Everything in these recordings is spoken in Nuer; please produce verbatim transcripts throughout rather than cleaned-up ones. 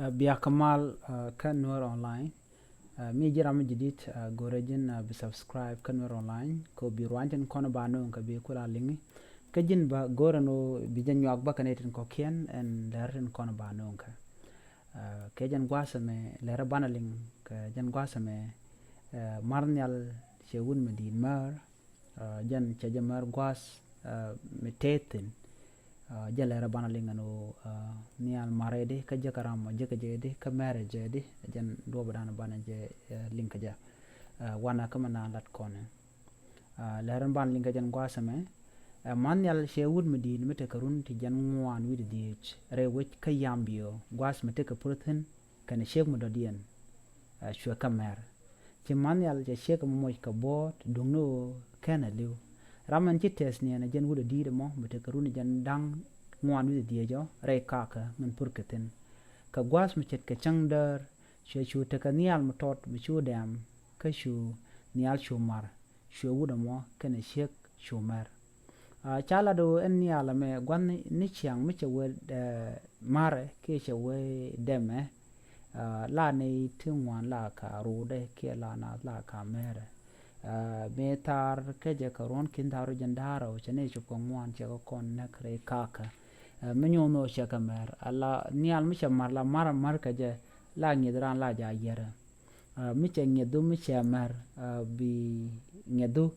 Biak kɛ mal kä Nuer Online. Mi ji̱n ram mi jadid, go̱rɛ ji̱n bi subscribe kä Nuer Online kɛ bi ruany tin kɔn ba nööŋ kɛ bi kula liŋi. Kä ji̱n ba go̱rɛ ni bi jɛ nyuak bä kɛ ni tin kɔ̱kiɛn ɛn lɛr tin kɔn ba nööŋ kɛ. Kɛ jɛn gua̱a̱th ɛmɛ lɛr banɛ liŋ kɛ jɛn gua̱a̱th ɛmɛ. Mar nhial cɛ wut mi di̱i̱t mär. Jɛn cɛ jɛ mär gua̱a̱th mi tëë thi̱n. Jɛn lɛr banɛ liŋ ɛn ɣöö nhial marɛ di kä jek kɛ ram ɔ jek kɛ jɛ di kä mɛrɛ jɛ di. Jɛn duɔ̱ɔ̱p dan banɛ jɛ liŋ kɛ jɛ. Wanɛ kä mɛ naan lat kɔnɛ. Lɛr banɛ liŋ kɛ jɛn gua̱a̱th ɛmɛ. Mar nhial cɛ wut mi di̱i̱t mi tekɛ run ti jɛn ŋuan wi̱cdɛ dhieec rɛy wec kä Yambio gua̱a̱th mi tekɛ pur thi̱n kɛnɛ ciek mi dɔ̱diɛn. Cuɛ kä mɛr. Ci mar nhial cɛ ciek mi moc kɛ buɔ̱ɔ̱t duŋni ɣöö kɛn a li̱w. Ram ɛn ci tɛth niɛn a jɛn wut a di̱i̱t ɛmɔ mi tekɛ run a jɛn da̱ŋ ŋuan wi̱cdɛ dhieec ɔ rɛy kakä min pur kɛ thi̱n. Kɛ gua̱a̱th mi ce̱tkɛ cäŋ däär cuɛ cu tekɛ nhial mi tɔt mi cu dɛm kä cu nhial cu mar. Cuɛ wut ɛmɔ kɛnɛ ciek cu mɛr. Ca lat ɣöö ɛn nhial ɛmɛ gua̱n ni ciaŋ mi cɛ wee marɛ kiɛ cɛ wee dɛmɛ. La ni ti ŋuan la ka rudɛ kiɛ la na la ka mɛrɛ. Mi thar kɛ jɛ kɛ ruɔ̱n kin thar jɛn da̱rä ɣöö cɛ ni cupkɛ ŋuan cɛ kɛ kɔn näk rɛy kakä. Mi nyuɔn ɣöö cɛ kɛ mɛr a la nhial mi cɛ mar la mar mar kɛ jɛ la ŋi̱eth ran la ja yɛrɛ. Mi cɛ ŋiɛthu mi cɛ mɛr bi ŋiɛthu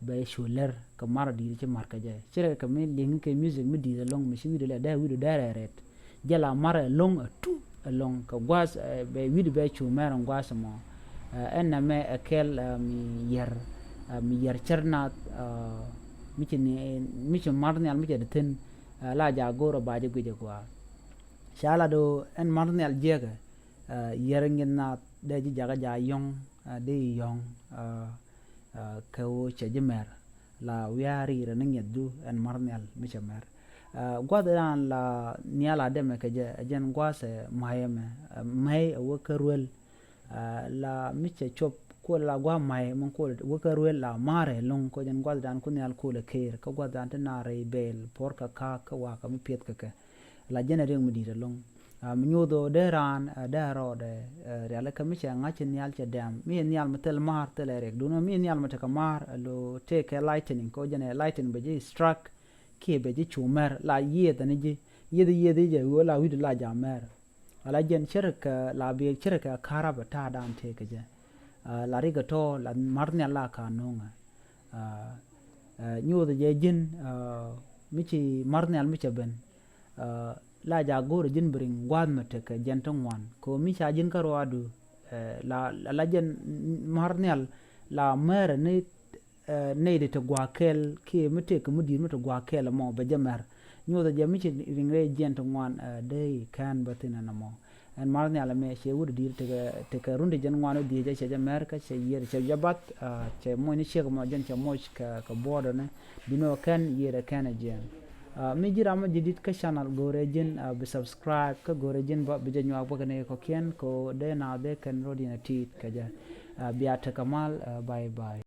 bɛ cu lɛr kɛ mar di̱i̱t ci mar kɛ jɛ. Ci rɛ kɛ mi liŋ kɛ music mi di̱i̱t ɛlɔ̱ŋ mi ci wi̱dɛ lɛ dee wi̱dɛ dee rɛ rɛt. Jɛ la mar ɛlɔ̱ŋ ɛ tu ɛlɔ̱ŋ kɛ gua̱a̱th bɛ wi̱dɛ bɛ cu mɛr ɛn gua̱a̱th ɛmɔ. Ɛn nɛmɛ ɛ kɛl mi yɛr mi yɛr cär nath mi ci ni mi ci mar nhial mi cɛ di thi̱n. La ja go̱o̱r ɛ ba jɛ guic ɛ gua̱a̱. Ca la do ɛn mar nhial jiɛkɛ. Yɛr ŋi̱th nath dee ji̱ jakä ja yɔ̱ŋ dee yɔ̱ŋ. Kɛ ɣöö cɛ ji̱ mɛr la wiaa ri̱i̱rɛ ni ŋi̱thdu ɛn mar nhial mi cɛ mɛr. Gua̱th dan la nhial a dɛmɛ kɛ jɛ ɛ jɛn gua̱a̱th ɛ ma̱y ɛmɛ. Mɛy ɛ wä kä ruel. La mi cɛ cop kuɔl la gua̱a̱ ma̱y min kuɔl wä kä ruel la ma̱rɛ lo̱ŋ kɔ jɛn gua̱th dan ku nhial kuɔl ɛ ker kä gua̱th dan ti naar rɛy bɛɛl puɔr kɛ ka̱a̱k kä wakä mi piɛth kɛ kɛ. La jɛn ɛ riɛk mi di̱i̱t ɛlɔ̱ŋ. Mi nyoth ɣöö dee raan dee rɔɔdɛ rialikä mi cɛ ŋa̱c ci nhial cɛ dɛm mi nhial mi thil ma̱a̱r thil ɛ riɛk duundɛ mi nhial mi tekɛ ma̱a̱r ɛ lo tëëkɛ lightning kɛ ɣöö jɛn ɛ lightning bɛ ji̱ struck. Kiɛ bɛ ji̱ cu mɛr la yiëëth ɛn ji̱ yiëth yiëth i̱ jɛ ɣöö la wi̱cdu la ja mɛr. Ala jɛn cärkɛ la biɛ cärkɛ karabɛ ta̱a̱ dan tëëkɛ jɛ. La rikɛ tɔ̱ la mar nhial la ka no̱o̱ŋɛ. Nyothɛ jɛ ji̱n mi ci mar nhial mi cɛ ben. La ja go̱o̱rɛ ji̱n bi riŋ gua̱a̱th mi tekɛ jɛn ti ŋuan kɛ ɣöö mi ca ji̱n kä ruaadu. La la jɛn mar nhial la mɛrɛ ni nɛy di ti gua̱a̱k kɛl kiɛ mi tëëk kɛ mi di̱i̱t mi ti gua̱a̱k kɛl ɛmɔ bɛ jɛ mɛr. Nyothɛ jɛ mi ci riŋ rɛy jiɛn ti ŋuan dee kɛn bä thi̱n ɛn ɛmɔ. Ɛn mar nhial ɛmɛ cɛ wut di̱i̱t tekɛ tekɛ run ti jɛn ŋuan wä dhiec cɛ jɛ mɛr kä cɛ yiër cɛ jɛ bath. Cɛ moc ni ciek ɛmɔ jɛn cɛ moc kɛ kɛ buɔɔdɔni. Bi ni ɔ kɛn yiër ɛ kɛn ɛ jiɛn. Mi ji̱ ram mi ji̱ di̱t kä channel go̱o̱rɛ ji̱n bi subscribe kä go̱o̱rɛ ji̱n bä bi jɛ nyuak bä kɛ ni kɔ̱kiɛn kɛ ɣöö dee na dee kɛn rot yɛn ɛ ti̱i̱t kɛ jɛ. Bia tekɛ mal. Bye bye.